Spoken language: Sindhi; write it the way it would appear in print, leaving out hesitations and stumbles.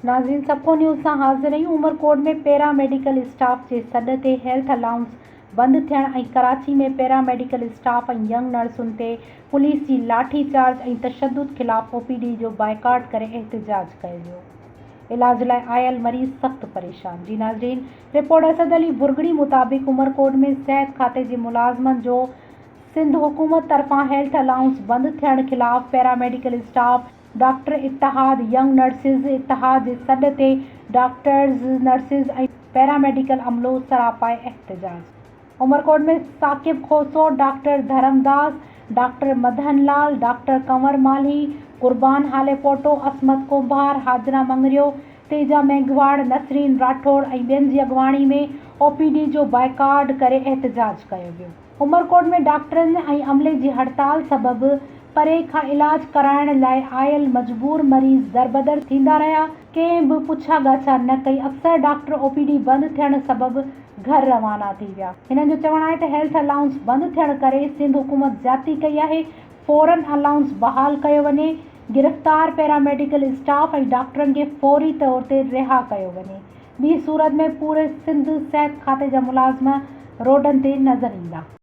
ناظرين سڀڪو نيوز سان حاضر آهيون عمرڪوٽ ۾ پيرا ميڊيڪل اسٽاف جي سڏ تي هيلٿ الائونس بند ٿيڻ ۽ Karachi ۾ para medical staff ۽ young نرسن تي پوليس جي لاٺي چارج ۽ تشدد خلاف او پي ڊي جو بائيڪاٽ ڪري احتجاج ڪيو ويو علاج لاء آيل مريض سخت پريشان جي ناظرين رپورٽ اسد علي ڀرڳڙي مطابق عمرڪوٽ ۾ صحت کاتي جي ملازمن جو سنڌ حڪومت طرفان هيلٿ الائونس بند ٿيڻ خلاف پيرا ميڊيڪل اسٽاف ڊاڪٽر اتحاد، ينگ نرسز اتحاد جي سڏ تي ڊاڪٽرز، نرسز ۽ پيراميڊيڪل عملو سراپائي احتجاج. Umerkot ۾ Saqib Khoso, doctor Dharam Das, doctor Madan Lal, doctor Kanwar Malhi, Qurban Halepoto, Ismat Kumbhar, Hajra Mangrio, Teja Meghwar, Nasreen Rathore ۽ ٻين جي اڳواڻي ۾ او پي ڊي جو بائيڪاٽ ڪري احتجاج ڪيو ويو. عمرڪوٽ ۾ ڊاڪٽرن ۽ عملي جي هڙتال سبب پري کان علاج ڪرائڻ لاء آيل مجبور مريض دربدر ٿيندا رهيا، ڪنهن به پڇا ڳاڇا نه ڪئي، اڪثر ڊاڪٽر او پي ڊي بند ٿيڻ سبب گهر روانا ٿي ويا. هنن جو چوڻ آهي ته هيلٿ الائونس بند ٿيڻ ڪري سنڌ حڪومت زيادتي ڪئي آهي، فورن الائونس بحال ڪيو وڃي، گرفتار پيراميڊيڪل اسٽاف ۽ ڊاڪٽرن کي فوري طور تي رها ڪيو وڃي. ٻي صورت ۾ پوري سنڌ صحت کاتي جا ملازم روڊن تي نظر ايندا.